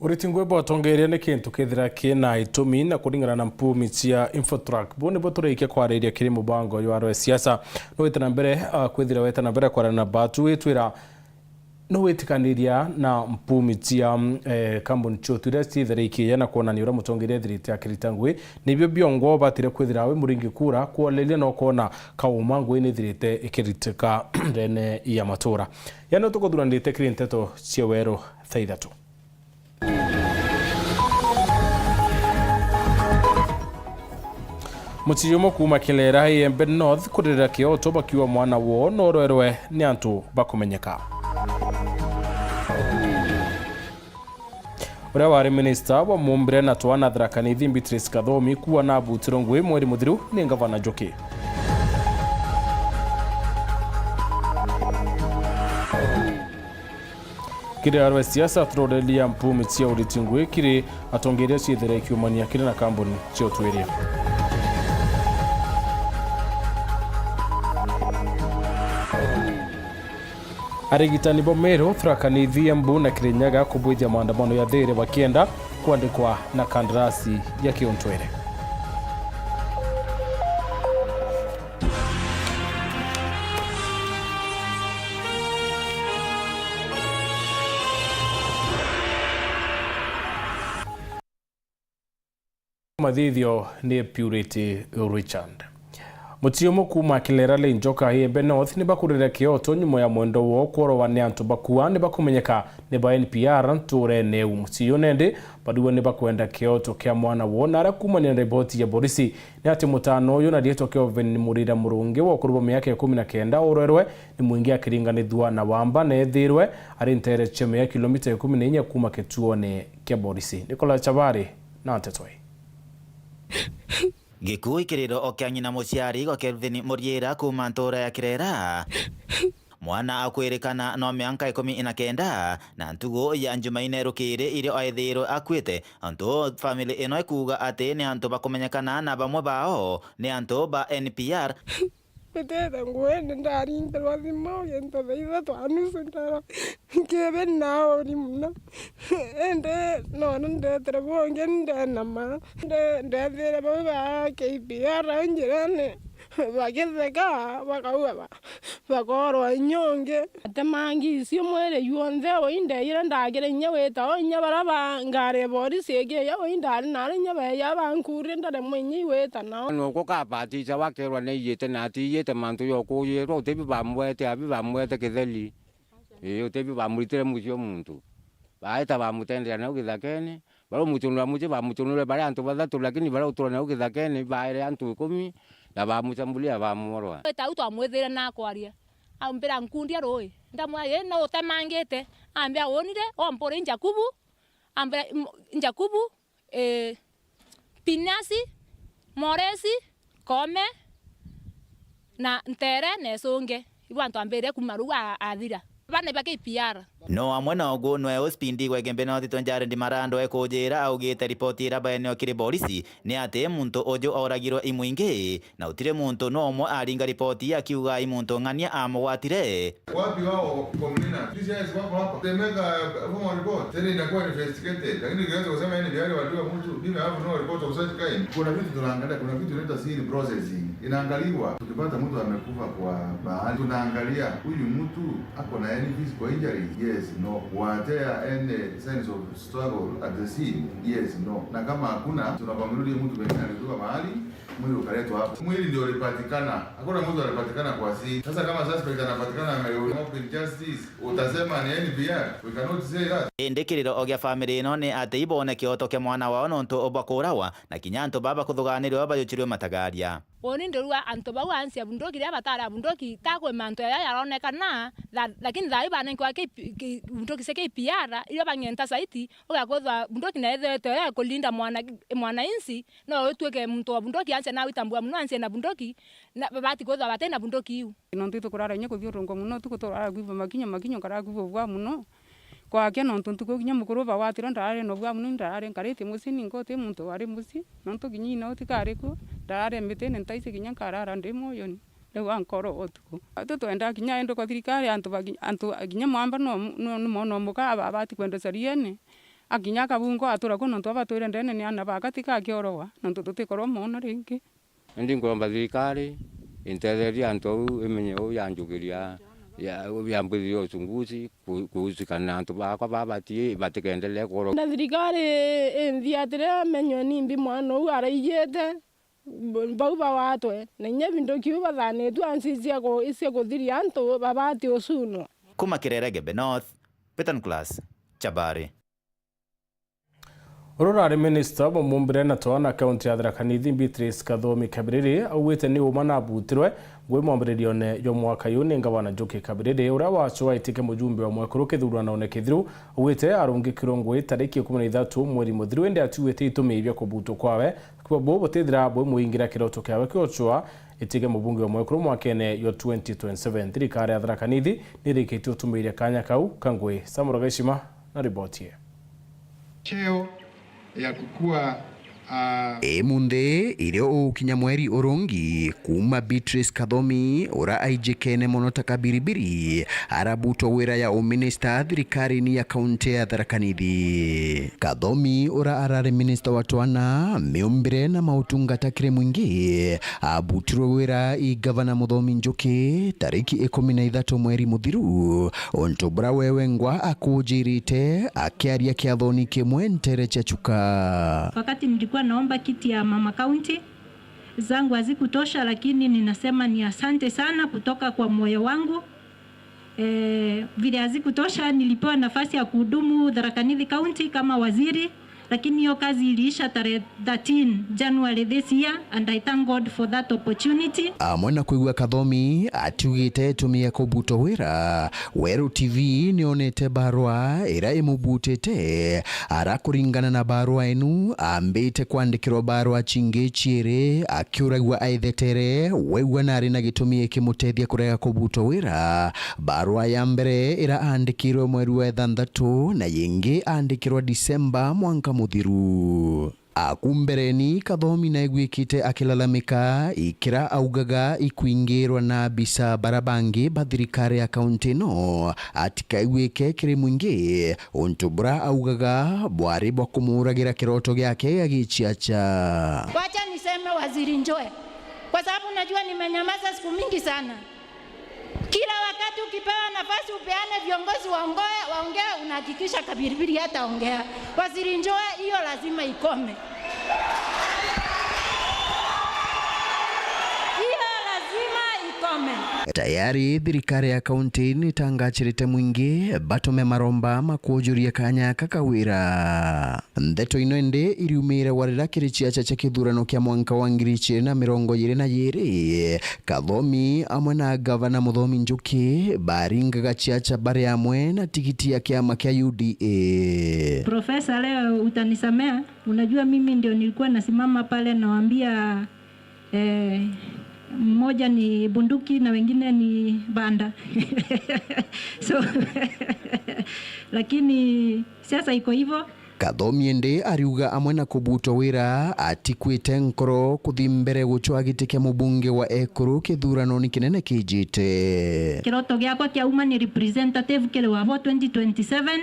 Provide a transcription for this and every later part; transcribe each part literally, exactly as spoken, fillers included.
Uriti ngui bwa atongeria ni kintu kethira kina itumi, na kuringana na mpumi cia Infotrack, bu nibo turikia kwariria kiri mubango jwa rwe siasa. Nuwite na mbere, ah, kwithira wete na mbere kwarana na batu witwira nuwitikaniria na mpumi cia, mm, eh, kambuni cia utu iria ciithira ikiija na kwonania uria mutongeria ethirite akirita ngui, nibio biongwa ubatire kwithira wi muringi kura kwoleria na ukona kauma ngui nithirite ikiritika ndene ya matura. Yani utukuthuranirite kiri nteto cia weru thaa ithatu. Mucii umwe kuuma Kilera, Iembe North, kuririra kioto bakiuga mwana woo norwerwe ni antu bakumenyeka. Uria wari minista wa mumbire na twana Tharaka Nithi, Beatrice Kathomi, kuua nabutirwe ngui mweri muthiru ni ngavana Njuki. Kiri arwe siasa, turoreria mpumi cia uriti ngui kiri atongeria ciithire ikiumania kiri na kambuni cia utwiria. Arigitani bo Meru, Tharaka Nithi, Embu na Kirinyaga kubwithia maandamano ya thiiri bakienda kwandikwa na kandarasi ya kiuntwiri. Mathithio ni Purity Richard. Mucii umwe kuuma Kilera Leinjoka, Iembe North, ni bakurire kioto nyuma ya mwendwa woo kworowa ni antu bakua ni bakumenyeka ni ba N P R nturene iu. Mucii uu nendi bariuga ni bakwenda kioto kia mwana woo, na aria kuumania na riboti ya borisi ni ati mutana uyu na riitwa Kelvin Murira Murungi wa ukuru bwa miaka ikumi na kenda urwerwe ni mwingi akiringanithua na wamba, na ethirwe ari ntere cia mia kilomita ikumi na inya kuuma kituone kia borisi. Nicholas Chabari na nteto ii. Gikuu ikiriro o kia ng'ina muciari gwa Kelvin Muriira kuuma ntuura ya Kirera. Mwana akwirikana no mianka ikumi na kenda, na ntugu ya Njumaine rukiri irio aithiirwe akuite. Antu family ino ikuuga ati ni antu bakumenyekana na bamwe bao ni antu ba N P R. Mbitite nguene ndaringirwa thimu gintu thaa ithatu na nusu ndera nkibi nauri muno. Indi nona ndetire bungi ndenama. Nde-, ndethire bau ba K P R au njirene bagitheka bakauga ba-, bakorwa inya ungi. Atemangi icio mwiri juonthe ui ndeire ndagire inya wita o inya bara ba ngari ya borisi igiya ui ndari nari inya beya bankurie ndaremwe inya iwita nao. Nuku kabatisha wakerwa ni iyite na ati iyite mantu ya ukuyirwa utibi bamwete abi bamwete kitheri. Ii utibi bamuritire mucio muntu. Baeta bamutendera nau githakene. Bara umucunura mucii bamucunure bari antu bathatu lakini bara utura nau githakene baere antu ikumi na bamucambulia bamworwa. Wita au twamwithire na akwaria. Aumbira nkundia rui. Ndamwira ii no utemangite. Ambia unire ompuri Jakubu. Ambira, m-, Jakubu, eh, Pinasi, Moresi, Kome, na Ntere, na Icunge. Ibo antu ambire kuuma riu a-, athira. Bana ba K P R. No amwe na ugu nwe uspindi gwegembe na utito Jared Marando ekujira augite ripoti ira baeneo kiri borisi ni ati muntu uju oragirwe i mwingi. Na utiri muntu no umwe aringa ripoti akiuga i muntu ng'ania amugwatire. Wapi wao complainant? These guys wako hapa. They make a formal report. Then inakuwa investigated. Lakini ukianza kusema yani diari waliwa mtu, mimi I have no report of such kind. Kuna vitu tunaangalia, kuna vitu inaitwa scene processing. Inaangaliwa. Tukipata mtu amekufa kwa mahali, tunaangalia huyu mtu ako na any physical injuries? Yes, no. Were there any signs of struggle at the scene? Yes, no. Na kama hakuna, tunakwambia huyu mtu pengine alikuwa mahali, mwili ukaletwa hapo. Mwili ndio ulipatikana. Hakuna mtu alipatikana kwa scene. Sasa kama suspect anapatikana ame-, up in justice, utasema ni N P R? We cannot say that. Indi kiriro gia family ino ni ati ibone kioto kia mwana wao nontu bwa kuurawa, na kinya antu baba kuthuganirwa bajuchirwe matagaria. Uuni ndirua antu bau ansi ya bunduki riria batari a bunduki, ta kwi mantu jaja jaronekana, tha-, lakini thaa ii banenkiwa K P, K-, bunduki cia K P R, iria bang'enta saiti, ugakwithwa bunduki na ithirite yo ikulinda mwana, mwananchi, no utuike muntu wa bunduki ansi na witambua muno ansi na bunduki, na babati kwithwa bati na bunduki iu. Nontu itukurara inya kuthiurungwa muno, tuku turara kwigua makinyo, makinyo nkara kwigua bwa muno. Kwakia nontu ntuku kinya mukuru bagwatirwe ndarari na bwa muno, ndarari nkarite mucii ninka uti muntu wari mucii, nontu kinya ina utikari ku, ndarari mitine ntaisi kinya nkarara ndi moyoni. Riu ankoro utuku. Atu twenda kinya indi kwa thirikari antu bagi-, antu kinya mwamba no, no, ni mwana o muka aba abati kwenda cariene. Akinya Kabungo atura ku nontu abatwire ndene ni ana ba gati ka kiorogwa, nontu tutikorwa moona ringi. Indi nkomba thirikari intetherie antu au imenye uu yanjukiria ya, yambithirie uchunguzi ku-, kuhusikana na antu bakwa babatii batikendelee kworo. Na thirikari inthiatire amenywe nimbi mwana uu araijite, b-, bau bawatwe, na inya binduki biu bathanitue ansi cia ku-, cia kuthiria antu babati ucunwa. Kuma Kirere Gembe North, Peter Nicholas, Chabari. Uria urari minista wa mumbire na twana kaunti ya Tharaka Nithi, Beatrice Kathomi Kabiriri, augite ni uma na abutirwe ngui mwambiririone jwa mwaka uyu ni ngavana Njuki Kabiriri, uria wacwa aitike mujumbe wa mwekuru kithuranoone kithiru. Augite arungikirwe ngui tariki ikumi na ithatu mweri muthiru, indi atiugite itumi bia kubutwa kwawe akiuga buu butithira bumwingira kiroto kiawe kiocwa itike mubunge wa mwekuru mwakene jwa twenty twenty-seven. Thirikari ya Tharaka Nithi nirikitie utumiire kanya kau ka ngui. Samuel Gaishima na riboti ii. Cheo ya kukua, ah, Imunthi irio ugukinya mweri urungi, kuuma Beatrice Kathomi, uria aijikene mono ta Kabiribiri, arabutwa wira ya uminista thirikarini ya kaunti ya Tharaka Nithi. Kathomi, uria arari minista wa twana, miumbire na mautungata kiri mwingi, abutirwe wira i Gavana Muthomi Njuki tariki ikumi na ithatu mweri muthiru, untu buria we wengwa akujirite akiaria kiathoni kimwe ntere cia Chuka. Wakati nilikuwa naomba kiti ya mama county, zangu hazikutosha, lakini ninasema ni asante sana kutoka kwa moyo wangu. Eh, vile hazikutosha, nilipewa nafasi ya kuhudumu Tharaka Nithi County kama waziri, lakini hiyo kazi iliisha tarehe thirteen January this year, and I thank God for that opportunity. Amwe na kwigua Kathomi atiugite itumi ya kubutwa wira, Weru T V nionete barua iria imubutite. Ara kuringana na barua inu, ambite kwandikirwa barua cingi ciiri, akiuragua aithetere, waigua nari na gitumi ikimutethia kurega kubutwa wira. Barua ya mbere ira andikirwe mweri wa ithanthatu, na yingi andikirwa Disemba mwanka muthiru. Aku mbereni, Kathomi naiguikite akilalamika ikira augaga ikwingirwa na abisa bara bangi ba thirikari ya kaunti ino, atikaiguike kiri mwingi, untu bura augaga bwari bwa kumuragira kiroto giake gia giciaca. Wacha niseme Waziri Njoe, kwa sababu najua nimenyamaza siku mingi sana. Kila wakati ukipewa nafasi upeane viongozi waongoe-, waongee, unahakikisha Kabiribiri hataongea. Waziri Njoe, hiyo lazima ikome. Hiyo lazima ikome. Tayari thirikari ya kaunti nitangachirite mwingi batume maromba ma kujuria kanya kakawira. Ndeto ino indi iriumire warira kiri ciaca cia kithurano kia mwanka wa ngiri ijiri na mirongo iri na iri, Kathomi amwe na Gavana Muthomi Njuki baringaga ciaca bari amwe na tigiti ya kiama kia U D A. Profesa, leo utanisamea, unajua mimi ndio nilikuwa nasimama pale nawaambia, eh, mmoja ni bunduki na wengine ni banda. So, lakini siasa iko hivyo. Kathomi indi ariuga amwe na kubutwa wira, atikwite nkoro kuthi mbere gucwa giti kia mubunge wa ekuru kithuranoni kinene kijite. Kiroto giakwa kia uma ni representative kiri wabo twenty twenty-seven,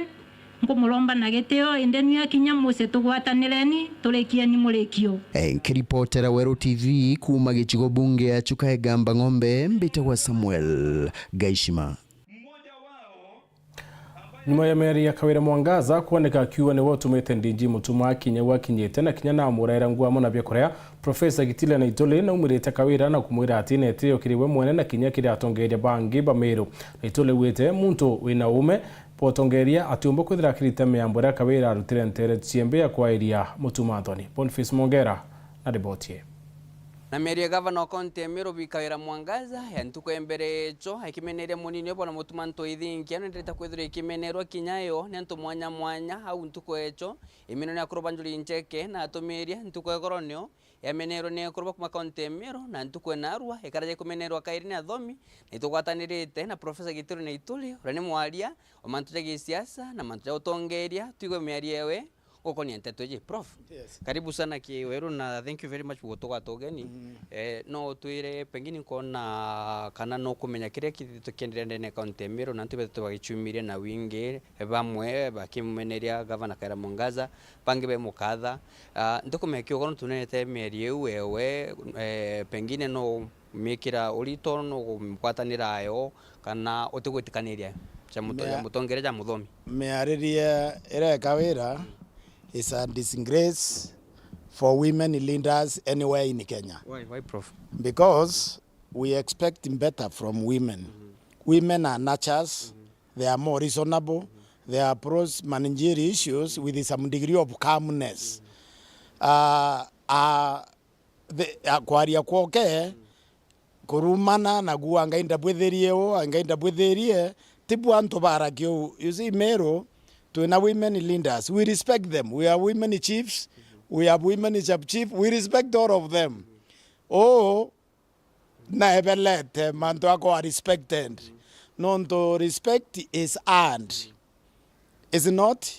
nkumuromba na gitio, indi nwi akinya mucii tugwatanireni, turikieni murikio. Nkiripotera Weru T V kuuma gicigo bunge ya Chuka Igamba Ng'ombe, mbitagwa Samuel Gaishima. Nyuma ya miario ya Kawira Mwangaza kwoneka akiuga niwe utumite D G Mutuma akinya u akinyite na kinya na amuraira nguo amwe na biakuria, Profesa Kitile Naituli naumirite Kawira na kumwira ati ni itio kiri we mwene na kinya kiri atongeria bangi ba Meru. Naituli augite muntu wina uume bwa utongeria atiumba kwithira akirita miambo iria Kawira arutire ntere ciembe ya kwairia Mutuma nthoni. Boniface Mongera na riboti ii. Na miario ya gavana wa kaunti ya Meru Bi Kawira Mwangaza ya ntuku ya mbere echo, akimeneria munini we bwana Mutuma Ntoithinkia, nendete kwithirwa ikimenerwa kinya yo ni antu mwanya mwanya au ntuku echo, imenwa ni akuru ba njuri ncheke na atumiria ntuku ya goro nio yamenerwe ni akuru ba kuma kaunti ya Meru, na ntuku ya narua ikara ja kumenerwa kairi ni athomi, na itugwatanirite na Profesa Gituri Naituri, uria ni mwaria wa mantu ja gisiasa na mantu ja utongeria, twigue miario yewe Gukonia nteto iji, Prof. Yes. Karibu sana Kiweru na thank you very much gutugwata ugeni. Mm. Eh, no utwire pengine nkona kana no kumenya kiria kithitwe kienderea ndene ya kaunti ya Meru na antu bethitwe bagichumirie na wingi, bamwe bakimumeneria gavana Kawira Mwangaza, bangi bemukatha. Ah, ntikumenya kiugo nontu nete mieri iu wewe, eh, pengine no mikira urito no gumugwatanira ayo kana utigwitikaniria ja muto-, ja Mea-, mutongeria ja muthomi? Miaririe iria ya Kawira is a disgrace for women leaders anywhere in Kenya. Why, why, Prof? Because we expect better from women. Mm-hmm. Women are nurtures, mm-hmm, they are more reasonable, mm-hmm, they approach managerial issues with some degree of calmness. Mm-hmm. Uh, uh, the, uh, kwaria kwoke, mm, kurumana na kuuga, "Ngai ndabwithirie uu, Ngai ndabwithirie," ti bwa antu baaragia uu. You see, Meru, twina women leaders. We respect them. We have women chiefs. We have women sub chief. We respect all of them. Uu naebelete mantu akwa respected. Nontu respect is earned. Is not,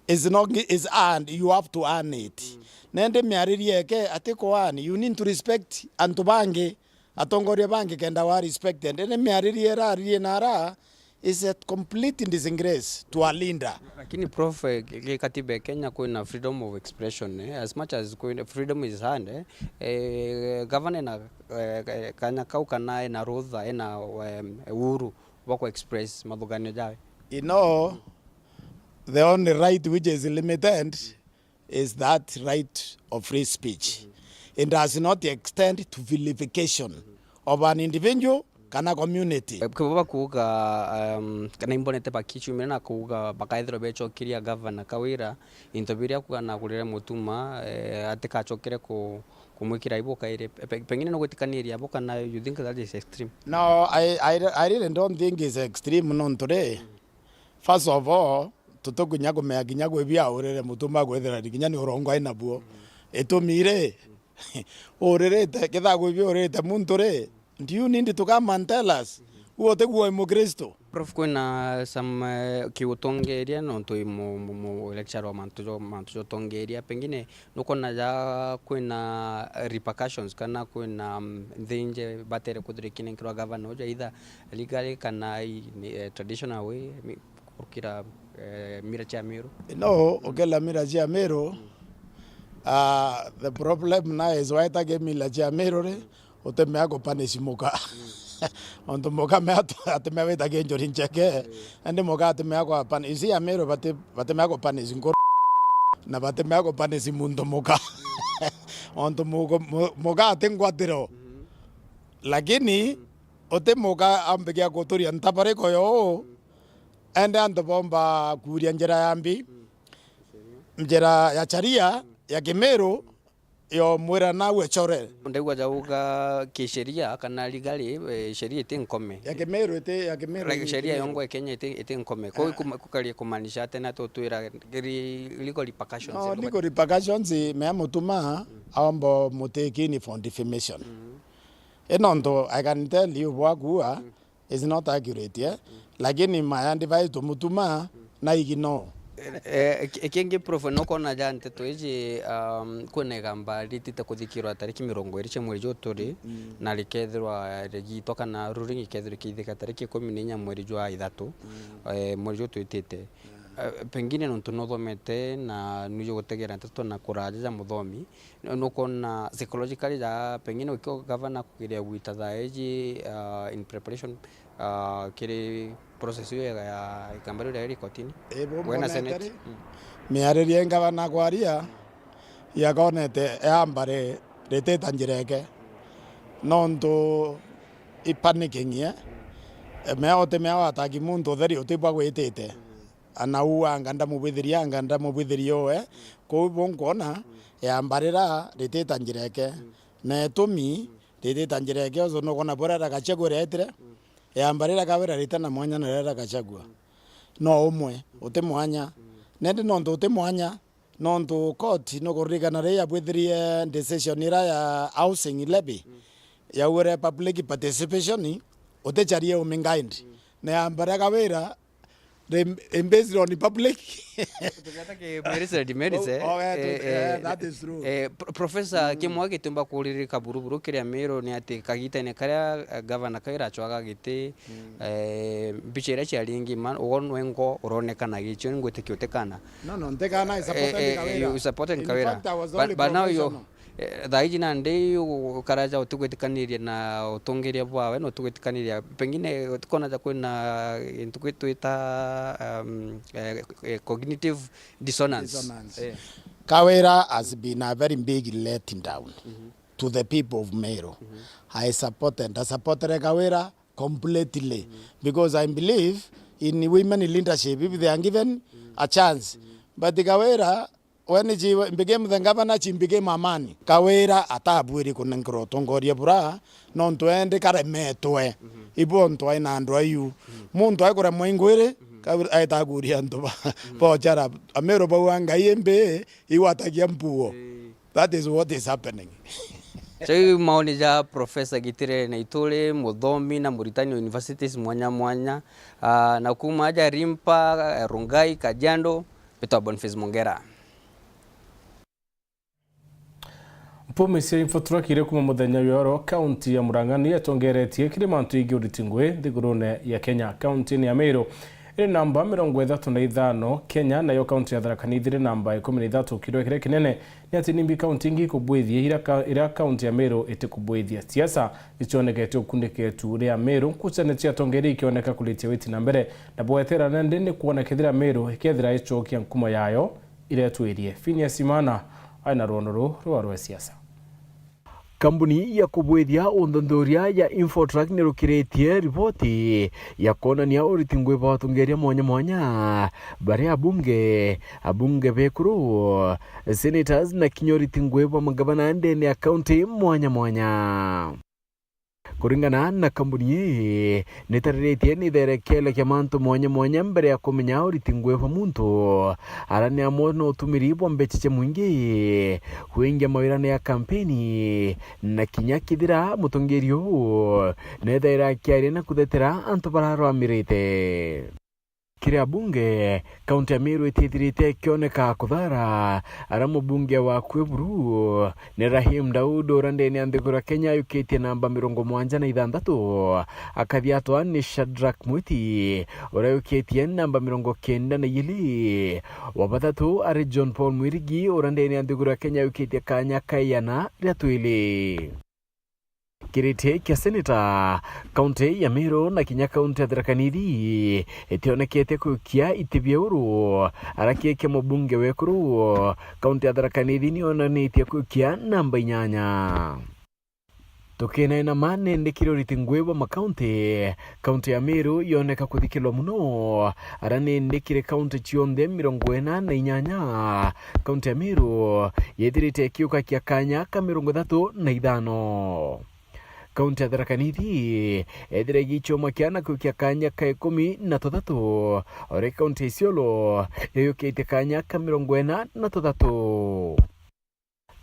is not, is earned, you have to earn it. Mm. Nende miaririe eke ati ku earn, you need to respect antu bangi, atongoria bangi kenda wa respected. Nende miaririe iraririe nara is a complete disgrace to a leader. Lakini Prof, eh, gi-, gi katiba ya Kenya kwina freedom of expression, eh? As much as kwina freedom is earned, eh? Eh, governor ena, eh, kanya kau kana ena rutha, ena, em, uhuru bwa ku express mathuganio jawe. You know, the only right which is limited is that right of free speech. It does not extend to vilification of an individual kana community. Eh, kibo bakuuga, um, kana imbonete bakichumira na kuuga bakaethirwa bechokiria Governor Kawira into biria kuuga nagurire Mutuma, eh, atikachokere ku-, kumwikira aibu kairi. Pe-, pengine no gwitikaniria abo kana you think that is extreme? No, I, I, I really don't think it's extreme nontu ri, first of all, tutikinya kumenya kinya gwi bia urire Mutuma kwithira ri kinya ni urongo ai nabuo. Itumi ri, uririte, ketha gwi bia uririte muntu ri, do you need to come and tell us? Uu utiguo wi Mukristo? Prof, kwina some, eh, kiutongeria nontu wi mu-, mu-, mu lecturer wa mantu jo, mantu ja utongeria, pengine nukwona ja kwina repercussions kana kwina, mm, nthi ingi batere kwithirwa ikinenkirwa gavana uju, either legally kana i-, ni, eh, traditional way, mi-, gukira, eh, mira cia Meru? No, ukela mira cia Meru, ah, the problem now is waetage mila cia Meru ri, utimea ku punish muka. Ontu muka mea tu-, atimea witagia injury ncheke. Indi muka atimea kwa pun-, you see, Ameru bati-, batimea ku punish nkuru. Na batimea ku punish muntu muka. Ontu muka, mu-, muka ati ngwatiro. Lakini, uti muka ambikia guturia ntabariko yo uu. Ende antu bomba kuria njira ya mbi. Njira ya charia, ya Kimiru, yo mwira nawe chore. Ndaigua jauga kisheria kana legally, eh, sheria iti nkome. Ya Kimiru iti, ya Kimiru. Like, iti sheria nkome. Yongwa ya Kenya iti, iti nkome. Kwa hiyo, ah, kuma-, kukaria kumaanisha ati na tutwira ri-, legal repercussions. No, legal repercussions, mea Mutuma, mm, aomba mutikini for defamation. Mm. Ino ntu, I can tell you bwa kuua, mm, is not accurate, eh? Mm. Lakini maya ndivaitwe Mutuma, mm, na igino. Eh, eh, eki-, ekingi, Prof, nukwona ja nteto iji, um, kwina igamba ritite kuthikirwa tariki mirongo iri cia mweri juju turi, mm, na rikethirwa rigitwa kana ruling ikethirwa ikithika tariki ikumi na inya mweri jwa ithatu, mm, eh, mweri juju twitite. Mm. Eh, pengine nontu nuthomete na nuju gutegera nteto na kuraja ja muthomi, nu-, nukwona psychologically ja pengine ukio gavana kugeria gwita thaa iji, ah, in preparation, ah, kiri process iyo ya, ya ikamba riu ria rikotini? Eh, we na Senate? Mm. Miaririe ngavana kwaria, yakonete eamba ri-, ritita njira eke. Nontu i panicking, eh? Mea uti mea wataki muntu utheri utibwa gwitite. Ana uu anga ndamubwithiria, anga ndamubwithiria uwe. Kuu bunkwona, yamba rira ritita njira eke. Na itumi, ritita njira eke, uju nukwona bura rira Gachagua rietire, yamba rira Kawira rita na mwanya na rira Gachagua. No umwe, uti mwanya. Nindi nontu uti mwanya, nontu court nukuririkana riria yabwithirie decision ira ya housing levy, yaugire public participation, uticharie umingaindi. Na yamba ria Kawira, They based on public. Tukiata ki merits and demerits, eh. Oh, eh, tu- Eh, eh, eh, that is true. Eh, Pro- Professor Kimwa, gitiumba kuririka buruburu kiria Meru ni ati kagitene karia, eh, gavana Kawira acwaga giti, eh, mbicha iria ciari ingi, man, ugo nwengo uronekana gicio, ngwitikia utikana. No, no, ntikana, I support Eh, eh, Kawira. You support In Kawira. Fact, I was But, only but now you, professional. Eh, thaa iji nandi ukaraja utigwitikaniria na utongeria bwawe na utigwitikaniria, pengine utikona ja kwina gintu gitwita, um, eh, eh, cognitive dissonance. Dissonance. Eh. Kawira has been a very big letting down to the people of Meru. I support and I supported Kawira completely because I believe in women in leadership if they are given a chance. But Kawira When she became the governor, she became a man. Kawira atabuiri kunenkerwa utongoria bura, nontu endi karemetwe. Ibo ontu ai na andu aiu. Muntu ai kuremwa ingwiri, Kawira aita kuria antu ba, bochara. Ameru bauga Ngai imbi, igwatagia mpuo. That is what is happening. So, iu maoni ja Professor Gitire Naituri, muthomi na muritani wa universities mwanya mwanya, ah, na kuma aja Rimpa, eh, Rongai, Kajiado, mbitwa Boniface Mongera. Mpumi cia info turakire kuma muthenya wa oro, kaunti ya Murang'a ni yatongeretie kiri mantu ingi uriti ngui nthigurune ya Kenya. Kaunti-ini ya Meru iri namba mirongo ithatu na ithano Kenya, nayo kaunti ya Tharaka Nithi iri namba ikumi na ithatu. Kirwa kiria kinene ni ati nimbi kaunti ingi ikubwithia ira ka-, ira kaunti ya Meru itikubwithia. Siasa icionekete ukunike tu ria Meru, nkucanio cia atongeria ikioneka kuritia witi na mbere, na bwetera nandi ni kwona kethira Meru ikethira icokia nkuma yayo iria itwirie. Phineas Imana ari na rwono ruu rwa rwa siasa. Kambuni ya kubwithia unthunthuria ya Infotrack nirukiritie riboti ya kwonania uriti ngui bwa atongeria mwanya mwanya, bari abunge, abunge bekuru, senators na kinya uriti ngui bwa magavana ndene ya kaunti mwanya mwanya. Kuringana na kambuni ii, nitariritie ni itherekelo kia mantu mwanya mwanya mbere ya kumenya uriti ngui bwa muntu. Ara ni amwe na utumiri bwa mbecha cia mwingi, kwingia mawirane ya kampeni, na kinya kethira mutongeria uu nethaira akiaria na kuthetera antu bararwamirite. Kiri abunge, kaunti ya Meru itithirite ikioneka kuthara, ara mubunge wa kwi buru ni Rahim Daud, uria ndene ya nthiguru ya Kenya ayukitie namba mirongo mwanja na ithanthatu, akathiatwa ni Shadrack Mwiti, uria ayukitie namba mirongo kenda na ijiri. Wa bathatu ari John Paul Mwirigi, uria ndene ya nthiguru ya Kenya ayukitie kanya ka iana ria twili. Kiriti kia seneta, kaunti ya Meru na kinya kaunti ya Tharaka Nithi itionekete kuikia iti bia uru, ara kii kia mubunge wekuru, kaunti ya Tharaka Nithi nionanitie kuikia namba inyanya. Tukinaina ma nindi kiri uriti ngui bwa makaunti, kaunti ya Meru yoneka kuthikirwa muno, ara nindi kiri kaunti cionthe mirongo ina na inyanya, kaunti ya Meru yethirite ikiukakia kanya ka mirongo ithatu na ithano. Kaunti ya Tharaka Nithi ethira igichomakia na kuikia kanya ka ikumi na tuthatu, ori kaunti ya Isiolo yeyukitie kanya ka mirongo ina na tuthatu.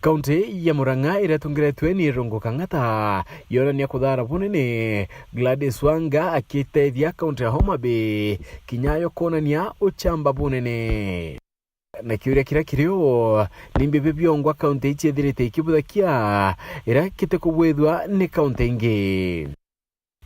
Kaunti ya Murang'a iria itongeretwe ni Irungu Kang'ata yonania kuthara bunene, Gladys Wanga akitethia kaunti ya Homa Bay kinya yo kwonania uchamba bunene. Na kiuria kiria kirio, ni mbibi biongwa kaunti ici ithirite ikibuthakia iria kitikubwithua ni kaunti ingi?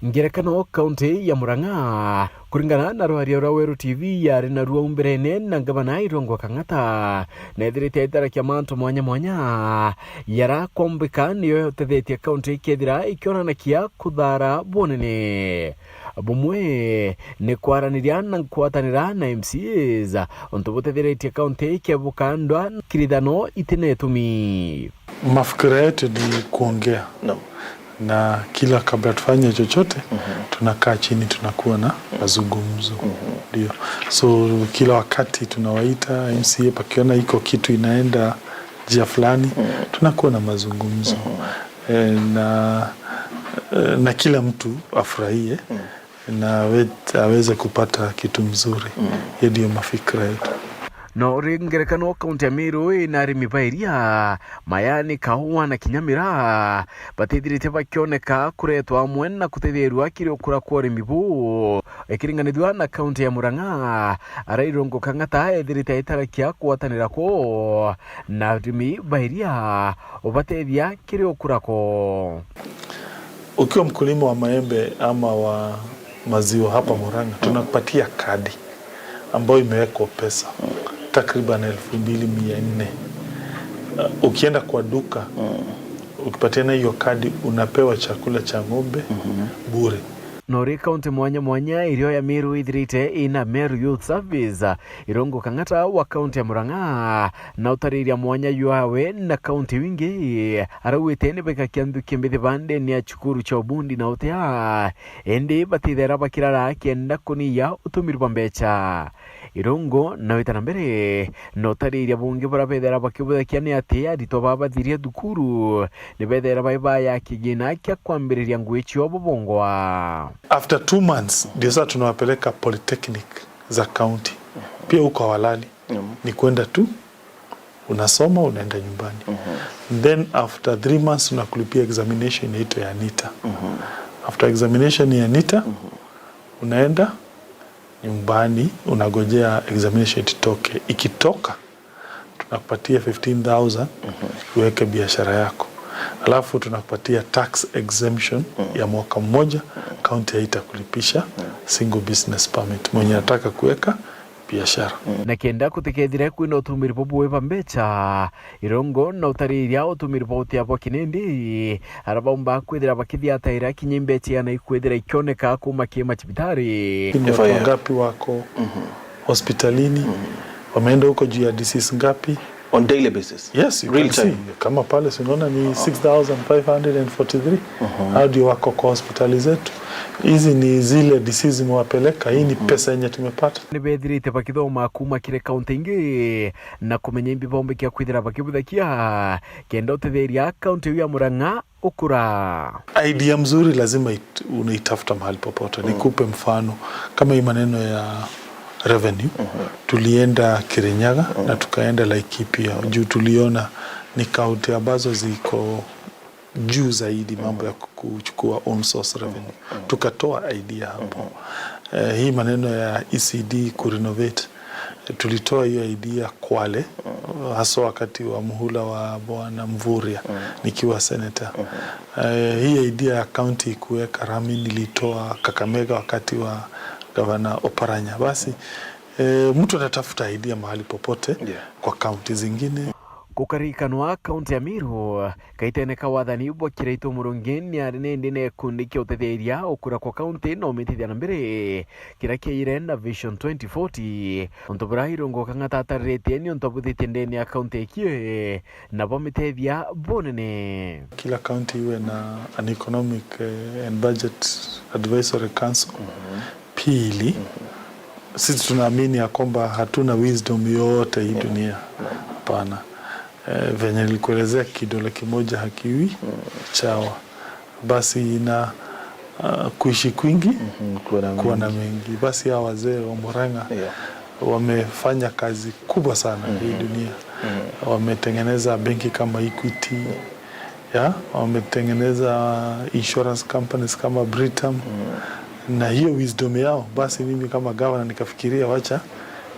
Ngerekano, kaunti ya Murang'a, kuringana na rwaria rwa Weru T V yari naruo umberene na ngavana Irungu Kang'ata, na ethirite itarakia mantu mwanya mwanya yara kombika niyo yotethetie kaunti ikethira ikionanakia kuthara bunene. Bumwe ni kwaraniria na nkwatanira na M C As, untu butetheretie kaunti ikebuka ndwa nkirithano itina itumi. Mafikira yetu ni kuongea. Naam. Na kila kabla tufanye chochote, tunakaa chini, tunakuwa na mazungumzo. Ndio. So, kila wakati tunawaita M C A, pakiona iko kitu inaenda njia fulani, tunakuwa na mazungumzo. Eh, na, eh, na kila mtu afurahie. Na awe-, aweze kupata kitu mzuri. Hiyo ndio mafikira yetu. No ri ngerekano, kaunti ya Meru ina arimi ba iria, majani, kaua na kinya miraa batithirite bakioneka kuretwa amwe na kutetheerua kiri ukura kwa urimi buu ikiringanithua na kaunti ya Murang'a, aria Irungu Kang'ata ethirite aitarakia kugwatanira kwoo na arimi ba iria ubatethia kiri ukura kwoo. Ukiwa mkulima wa maembe ama wa maziwa hapa Murang'a, tunakupatia kadi ambayo imewekwa pesa takriban elfu mbili mia nne. Uh, ukienda kwa duka, ukipatiana hiyo kadi, unapewa chakula cha ng'ombe bure. No ri kaunti mwanya mwanya irio ya Meru ithirite ina Meru Youth Service, Irungu Kang'ata wa kaunti ya Murang'a na utariria mwanya jwawe na kaunti iu ingi, araugite ni bekakia nthuki mbithi ba ndene ya cukuru cia ubundi na utea, indi batithera bakirara kenda kuniya utumiri bwa mbecha. Irungu na wita na mbere na utariria bungi buria bethera bakibuthakia ni ati aritwa baba bathiria thukuru ni bethera bai baya kigina kia kwambiriria ngui cio bubongwa. After two months, ndio sasa tunawapeleka polytechnic za county. Pia huko hawalali. Ni kwenda tu, unasoma, unaenda nyumbani. Then after three months, tunakulipia examination inaitwa ya NITA. After examination ya NITA, unaenda nyumbani, unagojea examination itoke. Ikitoka, tunakupatia fifteen thousand uweke biashara yako. Alafu tunakupatia tax exemption ya mwaka mmoja, county haitakulipisha single business permit. Mwenye anataka kuweka biashara. Na kenda kutikethire kwina utumiri bubui bwa mbecha, Irungu na utariria utumiri bwa utia bwa kinindi, aria baumba kwithira bakithiataira kinya imbecha iana ikwithira ikioneka kuma ki macibitari. Ni watu wangapi wako hospitalini, wameenda huko juu ya disease ngapi? On daily basis? Yes, you can see. Kama pale, si unaona ni six thousand five hundred and forty-three. Hao ndio wako kwa hospitali zetu. Hizi ni zile disease zimewapeleka, hii ni pesa yenye tumepata. Ni bethirite bakithoma kuma kiri kaunti ingi na kumenya imbi bombikia kwithira bakibuthakia kenda utetheria kaunti iu ya Murang'a ukura. Idea mzuri lazima it-, unaitafuta mahali popote. Nikupe mfano, kama hii maneno ya revenue, tulienda Kirinyaga na tukaenda Laikipia, juu tuliona ni kaunti ambazo ziko juu zaidi mambo ya kuchukua own source revenue. Tukatoa idea hapo. Eh, hii maneno ya E C D kurenovate, tulitoa hiyo idea Kwale, haswa wakati wa muhula wa Bwana Mvurya, nikiwa senator. Eh, hii idea ya county kuweka rami nilitoa Kakamega wakati wa Gavana Oparanya. Basi, eh, mtu anatafuta idea mahali popote kwa county zingine. Gukarikanwa, kaunti ya Meru, kaitene ka wathani bwa Kiraitu Murungi, ni ari nindi na gikundi kia utetheria ukura kwa kaunti na umitithia na mbere, kiria kiaire na Vision twenty forty. Untu buria Irungu Kang'ata atariritie ni untu abuthitie ndene ya kaunti iki na bwamiteethia bunene. Kila county iwe na an economic, eh, and budget advisory council. Pili, sisi tunaamini ya kwamba hatuna wisdom yote hii dunia. Hapana. Eh, venye nilikuelezea, kidole kimoja hakiui chawa. Basi na, ah, kuishi kwingi, kuwa na mengi. Basi hawa wazee wa Murang'a wamefanya kazi kubwa sana hii dunia. Wametengeneza benki kama Equity, ya, wametengeneza insurance companies kama Britam. Na hiyo wisdom yao, basi mimi kama gavana nikafikiria, wacha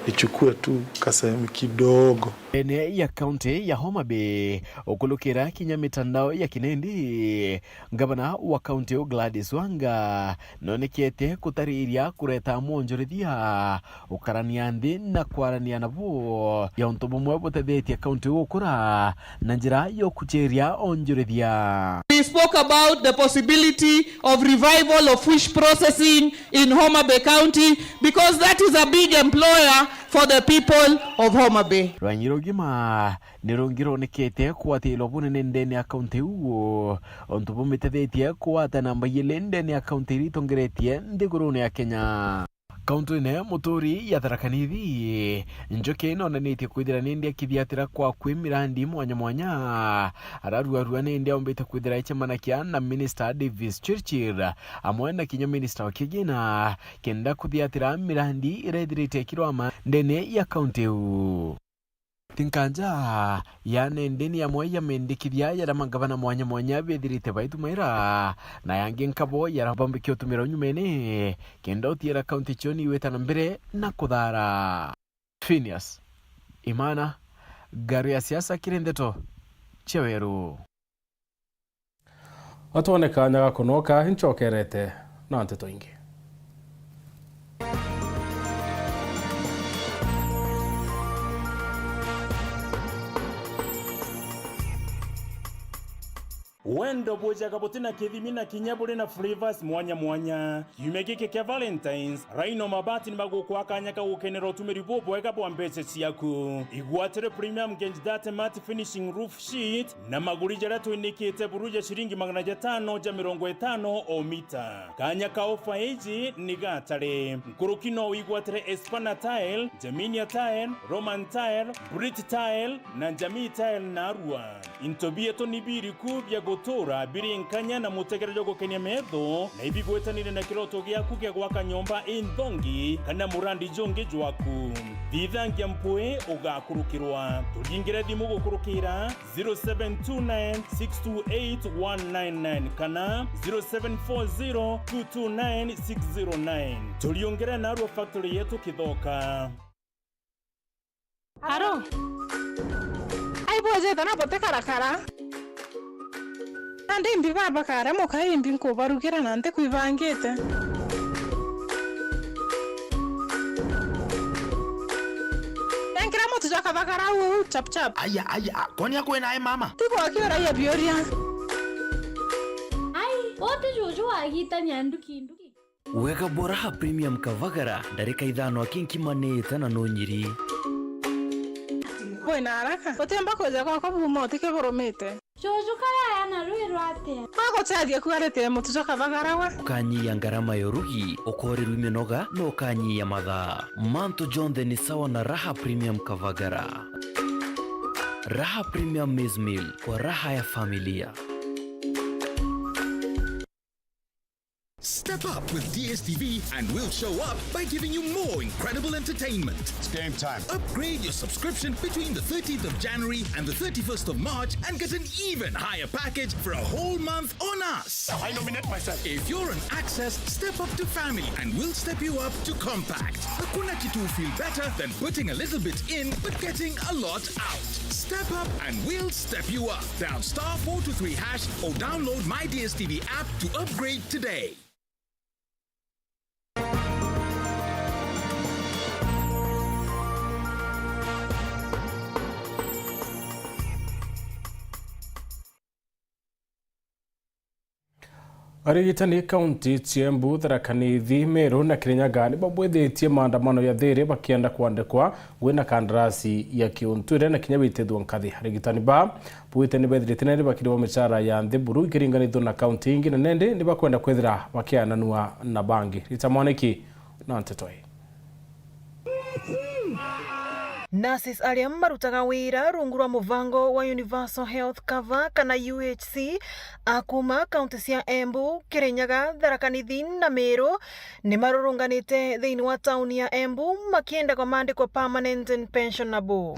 nichukue tu kasehemu kidogo. Ndene ya kaunti ya Homa Bay, ukulukira kinya mitandao ya kinindi, ngavana wa kaunti iu Gladys Wanga nonekete kutariria kureta mwonjorithia ukarania nthi na kwarania nabo ya untu bumwe butethetie kaunti gukura na njira ya ukuchiria onjorithia. We spoke about the possibility of revival of fish processing in Homa Bay County because that is a big employer for the people of Homa Bay. Rwanyi rugima ni rungi rwonekete kugwatirwa bunene ndene ya kaunti iu, untu bumitethitie kugwata namba ijiri ndene ya kaunti iria itongeretie nthigurune ya Kenya. Kaunti-ini muturi ya Tharaka Nithi, Njuki nonanitie kwithira nindi akithiatira kwa kwi mirandi mwanya mwanya. Araruarua nindi aumbite kwithira ecemanakia na Minista Davis Chirchir, amwe na kinya Minista wa Kigina, kenda kuthiatira mirandi iria ithirite ikirwama ndene ya kaunti iu. Ti nkanja, yaani ndini amwe ya mendikithia yaria mangavana mwanya mwanya bethirite baitumaira, na yangi nkabo yaria bambikia utumira unyumene, kenda utiira kaunti cioni iwita na mbere na kuthara. Phineas Imana, Ngaru ya Siasa kiri Ndeto cia Weru. Atwone kanya ga kunoka, incokerete na nteto ingi. Wendo bwijaga buti na kithimi na kinya buri na flavors mwanya mwanya. Kiumia giki kia Valentines, Rhino Mabati ni bagukwa kanya ka gukenera utumiri bubwega bwa mbeca ciaku. Igwatire premium Genji thirty matte finishing roof sheet na maguri jaria twinikite buru ja ciringi magana jatano ja mirongo itano o mita. Kanya ka ofa iji ni gatare. Nkuruki no wigwatire Espana Tile, Germania Tile, Roman Tile, Brit Tile na Jamii Tile narua. Into bietu ni biriku bia gutura biri nkanya na mutegere jwa gukenia metho, na ibigwitanire na kiroto giaku gia gwaka nyomba inthongi kana murandi jungi jwaku? Thithangia mpwi ugakurukirwa. Turingire thimu gukurukira zero seven two nine six two eight one nine nine kana zero seven four zero two two nine six zero nine. Turiungire narua factory yetu Kithoka. Aro. Ai bwejete na bote karakara. Nandi imbi baba kare muka imbi nkubarugira na nti kwibangite. Enkira mutu jwa kabagara uu chap chap. Aya, aya, a, kwani akwena e mama? Tigwa kiuraia biuria. Ai, wote juju wagitania nduki nduki. Wega bwa Raha Premium Kavagara, ndarika ithano aki nkimanite na nunyiri. Wina haraka? Utiumba kwija gwakwa buma utike burumite. Juju karaya na rwi rwatia? Agucethia kuarite mutu jwa kavagara we. Ukanyia ngarama ya urugi, ukorirwa iminoga, na ukanyia mathaa. Mantu jonthe ni sawa na Raha Premium Kavagara. Raha Premium Maize Meal, kwa raha ya familia. Step up with D S T V and we'll show up by giving you more incredible entertainment. It's game time. Upgrade your subscription between the thirteenth of January and the thirty-first of March and get an even higher package for a whole month on us. I nominate myself. If you're on Access, step up to Family and we'll step you up to Compact. Hakuna kitu feel better than putting a little bit in but getting a lot out. Step up and we'll step you up. Dial star four two three hash or download My D S T V app to upgrade today. Arigitani kaunti cia Embu, Tharaka Nithi, Meru na Kirinyaga ni babwithitie maandamano ya thiri bakienda kwandikwa gwina kandarasi ya kiuntwire na kinya gwitithua nkathi. Arigitani ba bwite ni bethirite nari bakirihwa micara ya nthi buru ikiringanithua na kaunti ingi, na nendi ni bakwenda kwithira bakiananua na bangi. Rita Mwaniki na nteto ii. Nurses aria marutaga wira rungu rwa muvango wa Universal Health Cover kana U H C a kuma kaunti cia Embu, Kirinyaga, Tharaka Nithi na Meru ni marurunganite thiini wa tauni ya Embu makienda kwa maandikwa permanent and pensionable.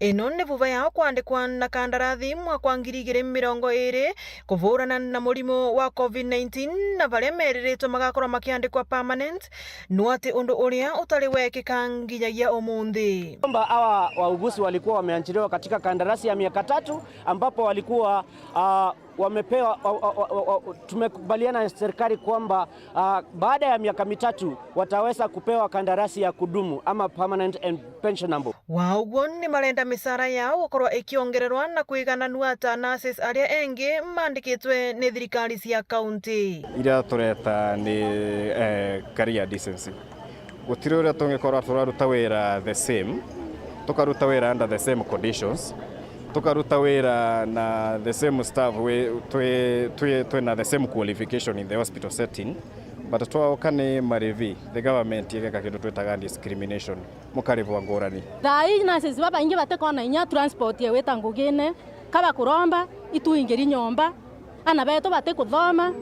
Ino ni vuva yao kwandikwa na kandarathi mwaka wa ngiri igiri mirongo iri kuvurana na murimo wa covid nineteen, na baria meriritwe magakorwa makiandikwa permanent, no ati undu uria utari wekika nginyagia umunthi. Kwamba hawa wauguzi walikuwa wameajiriwa katika kandarasi ya miaka tatu, ambapo walikuwa, ah, wamepewa, wa, wa, tumekubaliana na serikali kwamba, ah, baada ya miaka mitatu wataweza kupewa kandarasi ya kudumu ama permanent and pensionable. Wa uguo, ni marenda micara yao gukorwa ikiongererwa na kwigananua ta nurses aria engi mandikitwe ni thirikari cia kaunti. Iria tureta ni, eh, career decency. Gutiri uria tungikorwa turaruta wira the same, tukaruta wira under the same conditions, tukaruta wira na the same staff, wi-, twi-, twi-, twina the same qualification in the hospital setting, Bata twao ka ni marivi, the government igeka kindu twitaga discrimination, mukarivwa ngurani. Thaa ii nurses babaingi batikona inya transport ya gwita ngugine, kaba kuromba, ituingiri nyomba, ana betu batikuthoma,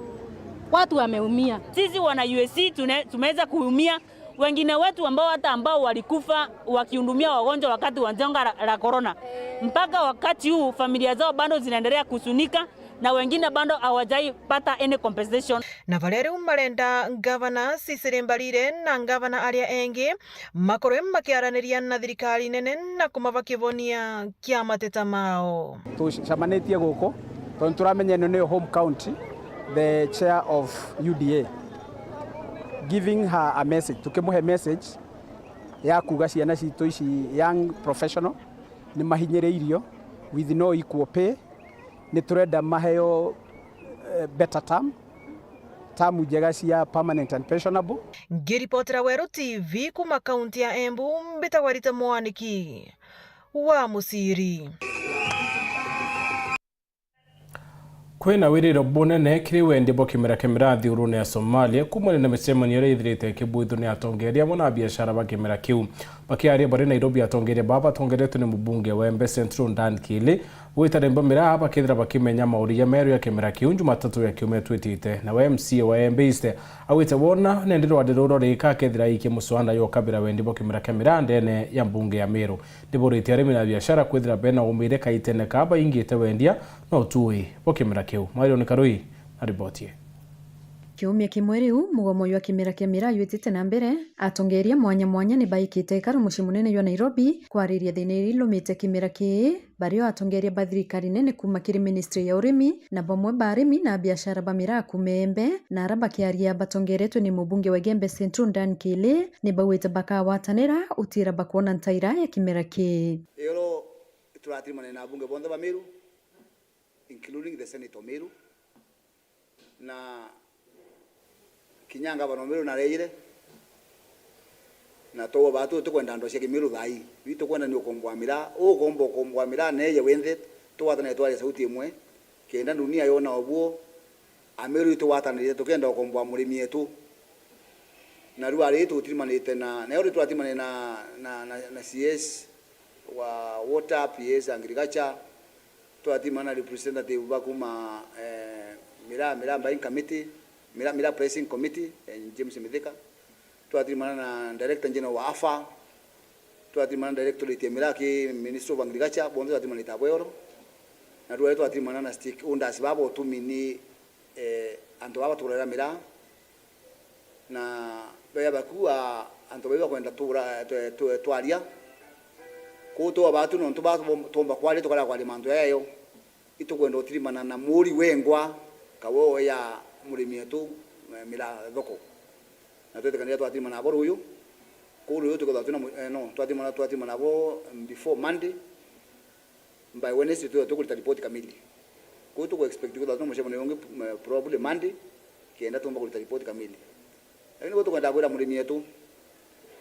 watu wameumia. Sisi wana U S C tune- tumeweza kuumia, wengine wetu ambao hata ambao walikufa wakihudumia wagonjwa wakati wa janga la, la corona. Mpaka wakati huu familia zao bado zinaendelea kuhuzunika na wengine bado hawajaipata any compensation. Na baria riu marenda ngavana Cecily Mbarire na ngavana aria engi makorwe makiaraniria na thirikari nene na kumaba kivonia kia mateta mao. Tucemanitie guku tondu turamenya ino niyo home county, the chair of U D A, giving her a message, tukimuhe message ya kuuga ciana citu ici young professional ni mahinyiriirio with no equal pay. Ni turenda maheo, eh, better term, term njega cia permanent and pensionable. Ngiripotera Weru T V kuma kaunti ya Embu, mbitagwa Rita Mwaniki wa Muciri. Kwina wiriro bunene kiri wendia bwa kimera kia miraa nthigurune ya Somalia, kumania na micemanio iria ithirite ikibwithua ni atongeria amwe na abiashara ba kimera kiu. Bakiaria bari Nairobi, atongeria baa batongeretwe ni mubunge wa Embe Central Dan Kili, gwita Nairobi miraa bakethira bakimenya mauria meru ya kimera kiu Jumatatu ya kiumia twitite. Nawe M C A wa Embe East augite wona nende rwandi ruru rurika akethira aikie muswanda yokabira wendia bwa kimera kia miraa ndene ya mbunge ya Meru. Niburitie arimi na biashara kwithira bena umire kaitene kaa baingite wendia na utui bwa kimera kiu. Marion Karui na riboti ii. Kiumia kimwe riu, mugomo jwa kimera kia miraa jwitite na mbere, atongeria mwanya mwanya ni baikite ikaru mucii munene jwa Nairobi kwariria thina iria ilumite kimera kii, bario atongeria ba thirikari nene kuuma kiri ministry ya urimi, na bamwe ba arimi na abiashara ba miraa kuuma Embe, na ara bakiaria batongeretwe ni mubunge wa Igembe Central Dan Kili, ni baugite bakagwatanira utiira bakwona ntaira ya kimera kii. Iro turatirimane na abunge bonthe ba Meru, including the Senate of Meru, na kinya ngavana wa Meru nareire, na twauga batu tutikwenda andu cia Kimeru thaa ii. Ithu tukwenda ni ukombo wa miraa. Uu ukombo ukombo wa miraa neeje winthe, tugwatanire twaria sauti imwe, kenda dunia yona ubuo, Ameru itugwatanire tukenda ukombo wa murimi etu. Na riu ari tutirimanite na, nayo ri twatirimanire na, na, na, na C S wa water, P S agriculture, twatirimanire na representative ba kuma, eh, miraa, miraa buying committee, miraa, miraa pricing committee, eh, James Mithika. Twatirimanire na director general wa AFA, twatirimanire na directorate ya miraa ki Ministry of Agriculture, bonthe twatirimanite abweyoro. Na riu ari twatirimanire na stakeholders baba utumi ni, eh, antu baba batugurira miraa. Na beya baku a, antu bau bakwenda tura, twe-, twe-, twaria. Kuu twaba tu nontu ba twomba kwaria, tukarega kwaria mantu jayo. Itukwenda utirimana na muri wengwa, kawe oya murimi etu, eh, miraa thoko. Na twetikanire twatirimana abo ruyu. Kuu ruyu tukethwa twina mu-, eh, no, twatirimana, twatirimana abo, mm, before Monday. By Wednesday tuwe tukurita ripoti kamili. Kuu tuku expect kwithirwa twina mucemanio ungi, mm, probably Monday, kenda tumba kurita ripoti kamili. Lakini kuu tukwenda kwira murimi etu,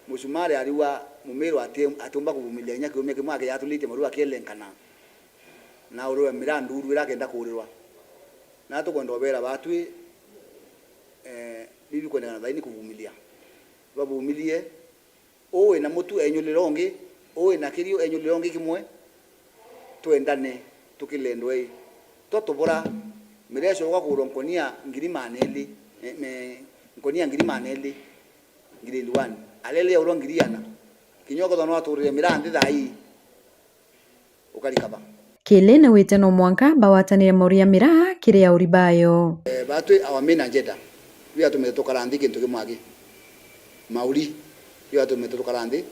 mucumari ariua mumiru ati-, atiumba kuvumilia inya kiumia kimwe akija atulite maru akielenkana na urwe miraa nduru ira akenda kuurirwa. Na tukwenda ubera batwi, eh, bibi kwendekana thaini kuvumilia. Bavumilie, uu wina mutu enyulire ungi, uu wina kiriu enyulire ungi kimwe, twendane, tukile ndwei. Twa tubura, miraa icoka kugurwa nkonia ngiri maana eli, me, me, nkonia ngiri maana eli, grade one. Alele yaurwa ngiri ana. Kinya ukethwa no aturire miraa nthi thaa ii. Ukari kaba. Kili naugite no mwanka bagwatanire mauri ya miraa kiri auri bayo. Eh, batwi our main agenda, yu yatumite tukara nthi kintu kimwe aki. Mauri, yu yatumite tukara nthi.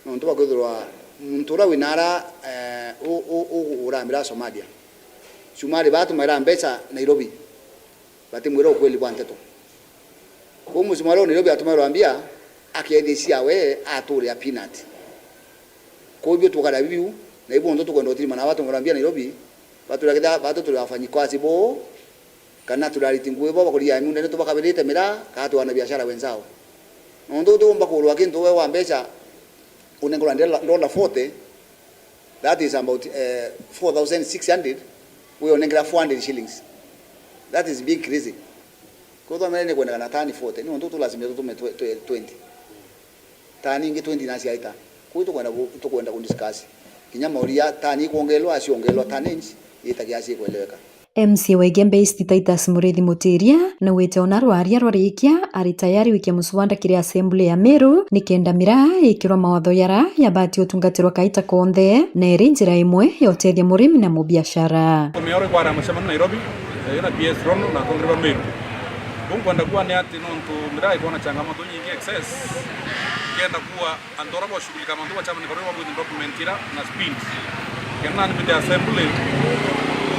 Nontu bwa kwithirwa muntu uria wina ara, eh, u-, u-, u-, ugura miraa Somalia. Cumari batumaira mbeca Nairobi. Batimwira ukweli bwa nteto. Kuu mucumari wa Nairobi atumairwa mbia, akeethia ciawe, aturia peanut. Kuu ibio tukaria bibiu, na ibu ntu tukwenda utirimana aba tumwira mbia Nairobi, batwira kethira batu turi wafanyikazi boo, kana turi ariti ngugi boo bakuria miundene tubakabirite miraa, kana turi wanabiashara wenzao. Nontu utiumba kuurwa kintu we wa mbeca, unengwa dollar forty, that is about, eh, four thousand six hundred, we unengera four hundred shillings. That is being crazy. Kwithwa mere ni kwendekana tani forty, ni untu tu lazima tutume twe-, twe-, twenty. Tani ingi twenty na ciaita. Kuu tukwenda ku-, tukwenda ku discuss. Kinya mauria tani ikwongelwa, aciongelwa tani ingi, itakia cikweleweka. M C A wa Igembe East Titus Muriithi Mutiria naugite ona rwaria rwarikia ari tayari gwikia muswada kiri assembly ya Meru nikenda miraa ikirwa mawatho yara yabati utungatirwa kaita konthe na iri njira imwe ya utethia murimi na mubiashara. Tumeora kwara mucemanio Nairobi, eh, na P S Rono na atongeria ba Meru. Kuu nkwenda kuuga ni ati nontu miraa ikwona changamoto nyingi excess, kenda kuuga antu aria bashughulika mantu ba chama ni baria babwite document ira na speed. Kenda nani mbite assembly,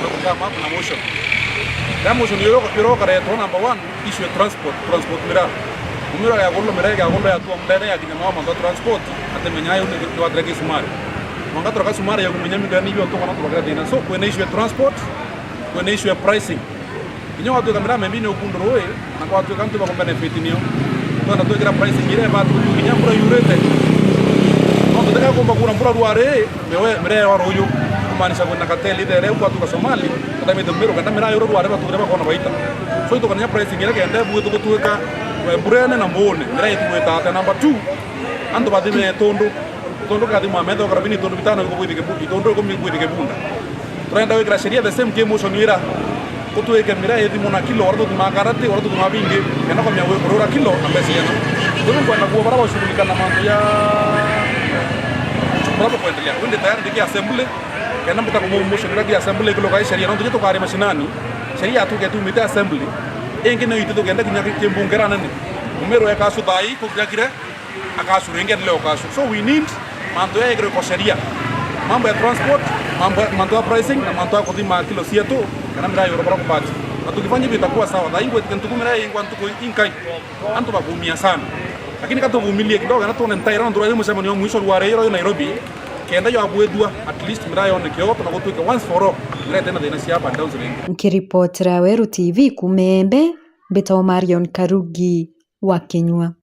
na kukama na motion. Ya motion yo yoro karetwa number one, issue ya transport, transport miraa. Miraa ya gulu, miraa ya gulu ya tuwa mdene ya kinya mama mantu transport, atemenya ayo ni kwa treke sumari. Mwanga troka sumari ya kumenya mdene ni yo tukona tubakira thina. So, kwina issue ya transport, kwina issue ya pricing. Kinya gwatuika miraa maybe ni ukundu rui, na gwatuika antu baku benefit nio. Twenda twikira pricing iria ibati kinya mbura yurite. No tutika kumba kuura mbura rwari, miraa ya ruuju, kumaanisha kwina kateli ithere gwatuika Somali, katamite Meru, kenda miraa yuru rwari batugire bakona baita. So itukania pricing iria kenda bwithu gutuika, eh, mburene na mbuune, miraa itugwita atia. Number two, antu bathime tundu. Itundu kathimwa metho karabini itundu bitano ikubwithike bu-, itundu ikumi ibwithike bunda. Turenda gwikira sheria the same ki motion ira. Utwike miraa ithimwa na kilo, uria tuthimaa karati, uria tuthimaa bingi, kenda kumenya gwikura kilo na mbeca ciana. Riu nkwenda kuuga baria bashughulika na mantu ya, baria bakwendelea. Wende tayari ndiki assembly, kenda mbita kumwa motion ira ki assembly ikilo kai sheria, nontu tukaari mashinani, sheria yatuke tumite assembly, ingi ni itu tukenda kinya ki-, kimbunge ira nene. Mumiru eka acu thai, tukiakire, akacu ringi endelee ukacu. So we need mantu ya igirwe kwa sheria. Mambo ya transport, mambo ya, mantu ya pricing, na mantu ya kuthima kilo cietu, kana miraa yoro bara kubati. Na tukifanya hivyo itakuwa sawa. Thaa hii ngwetite ntuku miraa ingwa ntuku inkai. Antu bakuumia sana. Lakini katuvumilie kidogo, na tuone ntaira, nontu rwa mucemanio wa mwisho rwa rero Nairobi, kenda yo abwethua, at least miraa yoneke yoto na gutuike once for all, miraa itena thina cia up and downs ringi. Nkiripotera Weru T V kuuma Embe, mbitagwa Marion Karugi wa Kinyua.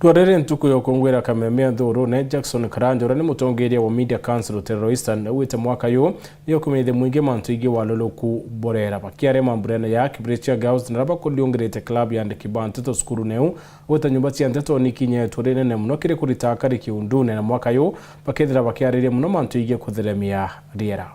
Rwa riri ntuku ya ukungwira kameme nthurune, Jackson Karanja, uria ni mutongeria wa Media Council Ruteere rwa Eastern, augite mwaka uyu ni ukumenyithia mwingi mantu ingi waluluku burera. Bakiaria mamburene ya Kibirichia Girls, na aria bakuriungirite club ya andiki ba nteto cukuru neu, augite nyumba cia nteto ni ikinya ituura rinene muno kiri kurita akari kiundune, na mwaka uyu bakethira bakiariria muno mantu ingi kutheremia riera.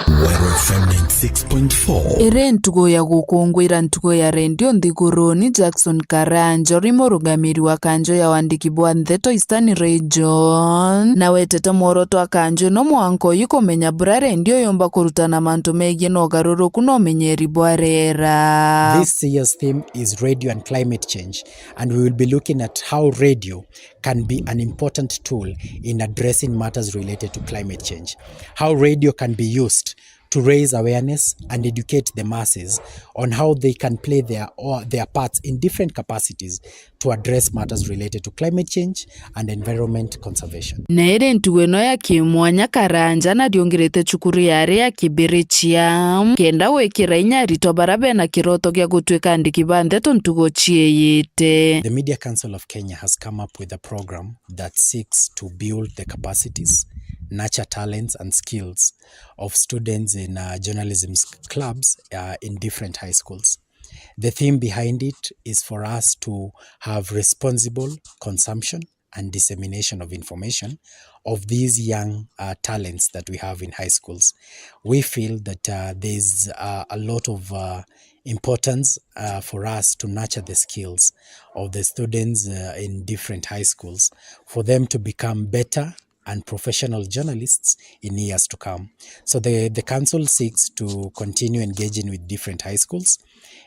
Weru F M ninety six point four. Iri ntugu ya gukungwira ntugu ya rendio nthiguruni, Jackson Karanja, uri murugamiri wa kanjo ya wandiki bwa ntheto Eastern Region, na wetete mworoto wa kanjo ino mwanka uyu kumenya buria rendio yumba kurutana mantu megii na ugaruruku na umenyeri bwa riera. This year's theme is radio and climate change, and we will be looking at how radio can be an important tool in addressing matters related to climate change, how radio can be used to raise awareness and educate the masses on how they can play their, or their parts in different capacities to address matters related to climate change and environment conservation. Na iri ntugu ino ya kimwanya, Karanja nariungirite cukuru yari ya Kibirichia kenda gwikira inya aritwa baria bena kiroto gia gutuika andiki ba ntheto ntugu ciiyite. The Media Council of Kenya has come up with a program that seeks to build the capacities, nurture talents and skills of students in, uh, journalism s-, clubs, uh, in different high schools. The theme behind it is for us to have responsible consumption and dissemination of information of these young, uh, talents that we have in high schools. We feel that, uh, there's, uh, a lot of, uh, importance, uh, for us to nurture the skills of the students, uh, in different high schools, for them to become better and professional journalists in years to come. So the, the council seeks to continue engaging with different high schools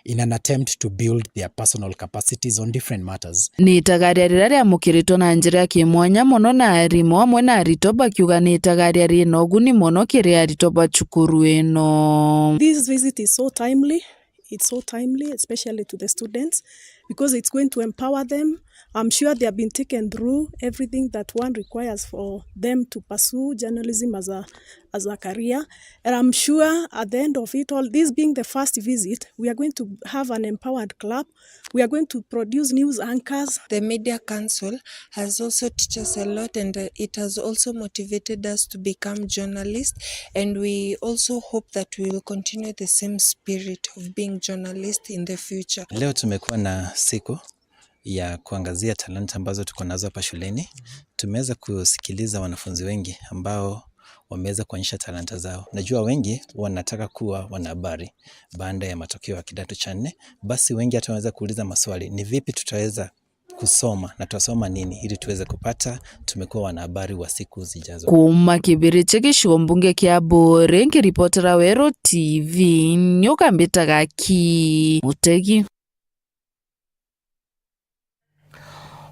in an attempt to build their personal capacities on different matters. Ni itagaria riria riamukiritwe na njira ya kimwanya mono na arimu amwe na aritwa, bakiuga ni itagaria rina uguni mono kiri aritwa ba cukuru ino. This visit is so timely. It's so timely, especially to the students, because it's going to empower them I'm sure they have been taken through everything that one requires for them to pursue journalism as a, as a career. And I'm sure at the end of it all, this being the first visit, we are going to have an empowered club. We are going to produce news anchors. The Media Council has also taught us a lot, and, uh, it has also motivated us to become journalists, and we also hope that we will continue the same spirit of being journalists in the future. Leo tumekuwa na siku ya kuangazia talanta ambazo tuko nazo hapa shuleni. Tumeweza kusikiliza wanafunzi wengi ambao wameweza kuonyesha talanta zao. Najua wengi wanataka kuwa wanahabari baada ya matokeo ya kidato cha nne. Basi wengi hata wanaweza kuuliza maswali, ni vipi tutaweza kusoma na tutasoma nini ili tuweze kupata tumekuwa wanahabari wa siku zijazo. Kuuma Kibirichi gicigo mbunge kia Buuri, nkiripotera Weru T V, nyuka mbitaga Ki Mutegi.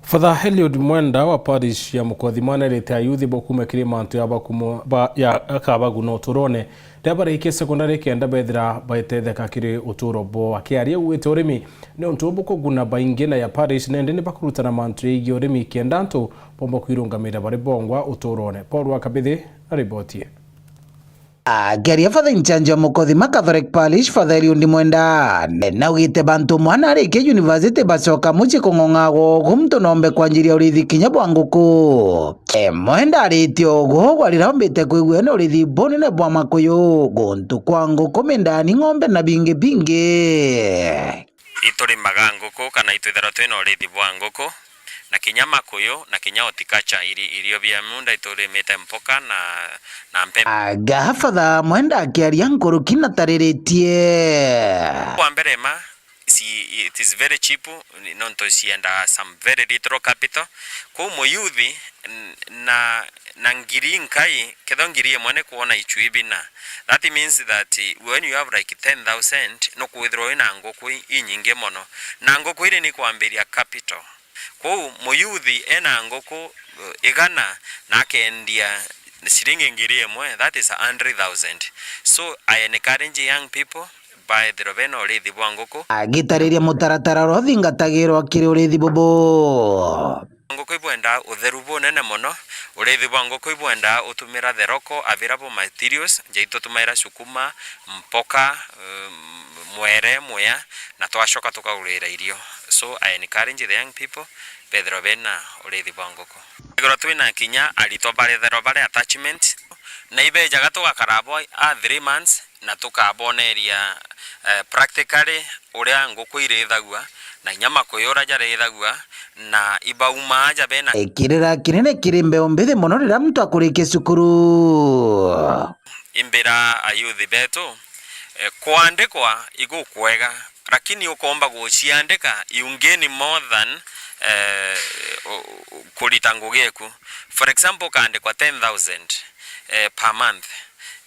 Father Eliud Mwenda wa parish ya Mukothima nerite ayuthi bo kuuma kiri mantu ya bakumo-, ba-, ya akabaguna uturone riria barikie sekondari kenda bethira baitetheka kiri uturo bwao. Akiaria augite urimi ni untu bukuguna baingi na ya parish nende ni bakurutana mantu yegii urimi kenda antu bomba kwirungamira bari bongwa uturone. Paul wa Kabithi na riboti ii. Akiaria Father in charge wa Mukothima Catholic Parish, Father Eliud Mwenda, naugite bantu mwana arikia university bacoka mucii kung'ong'agwa ugu muntu nombe kwanjiria urithi kinya bwa nguku. E, Mwenda aritie ugu gwa riria ombite kwigua na urithi bunene bwa makuyu, guntu kwa nguku, mindani, ng'ombe na bingi bingi. Iturimaga nguku kana itwithirwa twina urithi bwa nguku, na kinya makuyu, na kinya horticulture, iri-, irio bia munda iturimite mpoka na, na mpepe. Aga Father Mwenda akiaria nkuruki na tariritie. Kwa mbere ma, si-, it is very cheap, nontu cienda some very little capital. Kwou muyuthi, n-, na, na ngiri nkai, kethirwa ngiri imwe ni kwona icui bina. That means that when you have, like, ten thousand, nukwithirwa wina nguku i-, inyingi mono. Na nguku iri ni kwambiria capital. Kwou muyuthi ena nguku, eh, igana na akendia ciringi ngiri imwe, that is a hundred thousand. So I encourage young people, baethirwe bena urithi bwa nguku. Agitariria mutaratara uria uthingatagirwa kiri urithi bubu. Nguku ibwendaa utheru bunene mono. Urithi bwa nguku ibwendaa utumira the local available materials, ja itutumaira sukuma, mpoka, eh, mwere, muya, na twacoka tukagurira irio. So I encourage the young people bethirwa bena urithi bwa nguku. Ethirwa twina kinya aritwa barethirwa bari attachment, na ibejaga tugakara abo a three months, na tukaboneria, eh, practically uria nguku irithagua, na inya makuyu uria jarithagua, na ibauma aja bena. Ikirira kinene kiri mbeu mbithi mono riria muntu akurikia cukuru. Imbira ayuthi betu, eh, kwandikwa igukwega, lakini ukomba guciandika, you gain more than, eh, u-, u-, kurita ngugi eku. For example, ukaandikwa ten thousand, eh, per month.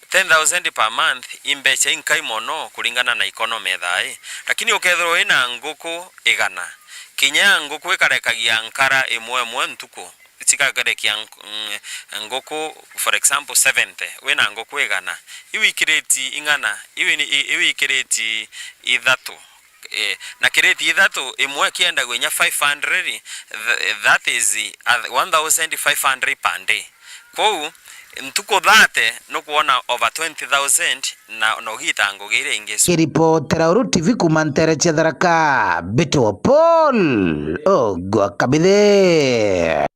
Ten thousand per month i mbeca inkai mono kuringana na economy thaa ii. Lakini ukethirwa wina nguku igana, kinya nguku ikarekagia nkara imwe imwe ntuku, cikarekia nk-, ng-, nguku, for example, seventy, wina nguku igana, iu ikiriti ing'ana, iu ni, i-, iu ikiriti ithatu. Eh, na kiriti ithatu, imwe kiendagua inya five hundred, th-, that is, uh, one thousand five hundred per day. Kwou, ntuku thirty nukwona over twenty thousand na, na ugita ngugi iria ingi. Kiripotera Uru T V kuuma ntere cia Tharaka, mbitwa Paul Ogwa Kabithe.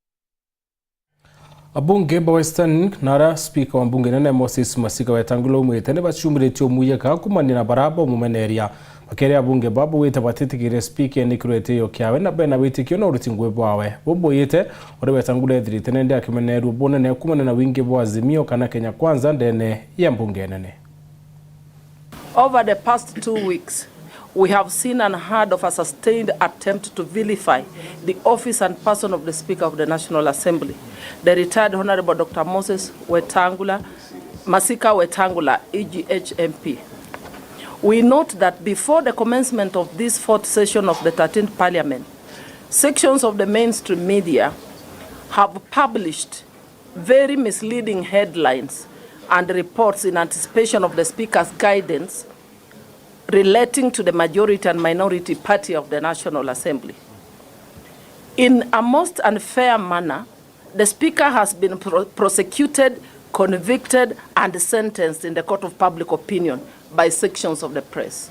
Abunge ba Western na aria speaker wa mbunge nene Moses Masika Wetangula aumite ni baciumiritie umuiyeka kumania na bara bamumeneria. Bakeria abunge baba baugite batitikire speaker ni kirwetio kiawe na bena witikio na uruti ngugi bwawe. Bubuiyite, uria Wetangula ethirite nende akimenerua bunene kumania na wingi bwa Azimio kana Kenya Kwanza ndene ya mbunge nene. Over the past two weeks, we have seen and heard of a sustained attempt to vilify the office and person of the Speaker of the National Assembly, the retired Honorable Doctor Moses Wetangula, Masika Wetangula, E G H M P. We note that before the commencement of this fourth session of the thirteenth Parliament, sections of the mainstream media have published very misleading headlines and reports in anticipation of the Speaker's guidance relating to the majority and minority party of the National Assembly. In a most unfair manner, the Speaker has been pro- prosecuted, convicted, and sentenced in the court of public opinion by sections of the press.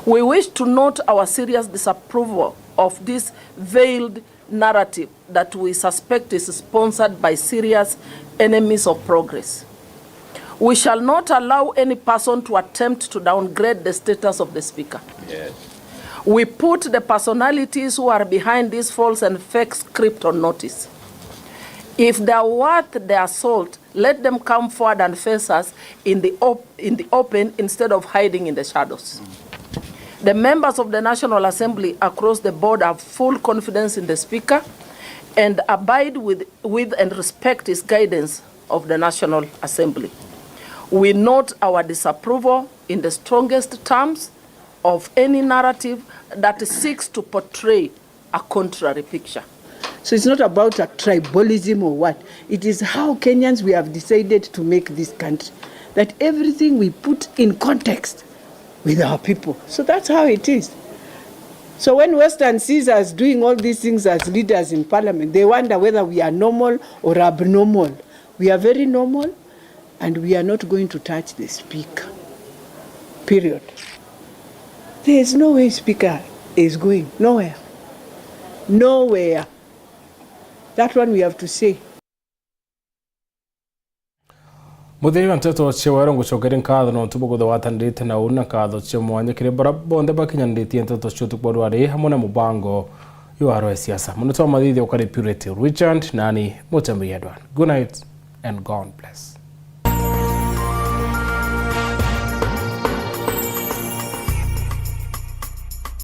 We wish to note our serious disapproval of this veiled narrative that we suspect is sponsored by serious enemies of progress. We shall not allow any person to attempt to downgrade the status of the Speaker. We put the personalities who are behind this false and fake script on notice. If they are worth the assault, let them come forward and face us in the op- in the open instead of hiding in the shadows. The members of the National Assembly across the board have full confidence in the Speaker and abide with, with and respect his guidance of the National Assembly. We note our disapproval in the strongest terms of any narrative that seeks to portray a contrary picture. So it's not about a tribalism or what. It is how Kenyans we have decided to make this country, that everything we put in context with our people. So that's how it is. So when Western sees us doing all these things as leaders in parliament, they wonder whether we are normal or abnormal. We are very normal and we are not going to touch the speaker. Period. There is no way speaker is going nowhere. Nowhere. That one we have to say. Muthiri wa nteto cia Weru, ngucokeria nkatho nontu bwa kwithirwa watanirite na uu na nkatho cia mwanya kiri baria bonthe bakinyanitie nteto cia utuku bwa rwari hamwe na mubango jwa rwa siasa. Munene wa mathithio ukari Purity Richard, nani Mutembi Edward. Good night and God bless.